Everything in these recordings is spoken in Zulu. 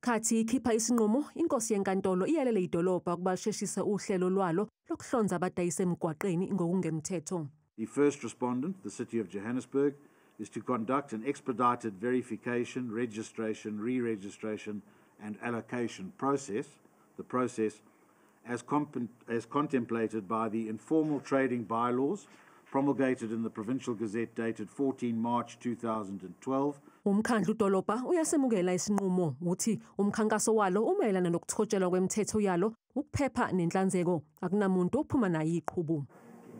Khathi ikhipha isinqumo, inkosi yenkantolo iyalele idolobha ukuba lisheshise uhlelo lwalo lokuhlonza abadayisa emgwaqeni ngokungemthetho. The first respondent, the City of Johannesburg, is to conduct an expedited verification, registration, re-registration and allocation process, the process as contemplated by the informal trading bylaws promulgated in the Provincial Gazette dated 14 March 2012. Umkhandlu dolobha uyasemukela isinqumo, uthi umkhankaso walo umayelana nokuthotshelwa kwemithetho yalo, ukuphepha nenhlanzeko, akunamuntu ophuma nayo iqhubu.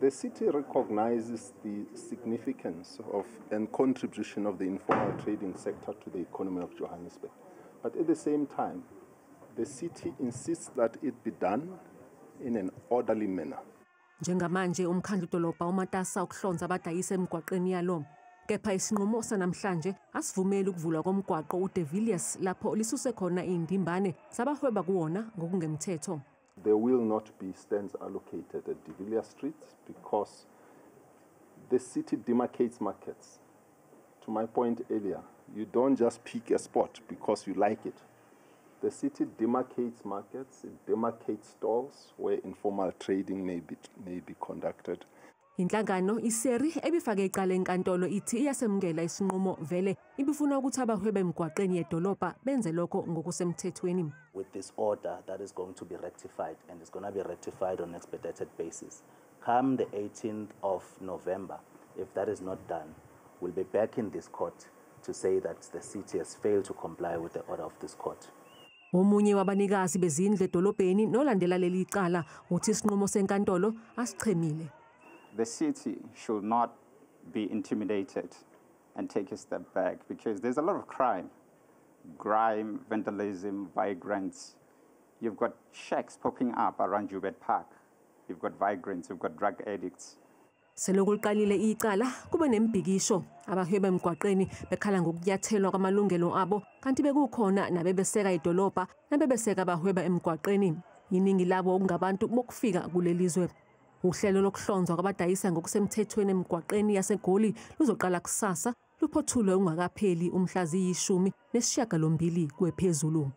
The city recognizes the significance of and contribution of the informal trading sector to the economy of Johannesburg. But at the same time, the city insists that it be done in an orderly manner. Njengamanje umkhandlu dolobha umatasa ukuhlonza abadayisa emgwaqeni yalo. Kepha isinqumo sanamhlanje asivumeli ukuvulwa komgwaqo uDe Villiers lapho lisuse khona indimbane zabahweba kuwona ngokungemthetho. There will not be stands allocated at De Villiers Street because the city demarcates markets. To my point earlier, you don't just pick a spot because you like it. The city demarcates markets, it demarcates stalls where informal trading may be conducted. Inhlangano iSERI ebifake icala enkantolo ithi iyasemukela isinqumo, vele ibifuna ukuthi abahweba emgwaqeni yedolobha benze lokho ngokusemthethweni. With this order, that is going to be rectified, and it's going to be rectified on an expedited basis. Come the 18th of November, if that is not done, we'll be back in this court to say that the city has failed to comply with the order of this court. Omunye wabanikazi bezindlu edolobheni nolandela leli icala uthi isinqumo senkantolo asichemile. The city should not be intimidated and take a step back because there's a lot of crime, grime, vandalism, vagrants. You've got shacks popping up around Joubert Park. You've got vagrants, you've got drug addicts. Selokhu liqalile icala kube nemibhikisho, abahweba emgwaqeni bekhala ngokunyathelwa kwamalungelo abo, kanti bekukhona nabebeseka idolobha nabebeseka abahweba emgwaqeni, iningi labo okungabantu bokufika kuleli zwe. Uhlelo lokuhlonzwa kwabadayisa ngokusemthethweni emgwaqeni yaseGoli luzoqala kusasa, luphothulwe ungakapheli umhla ziyi-18 kwephezulu.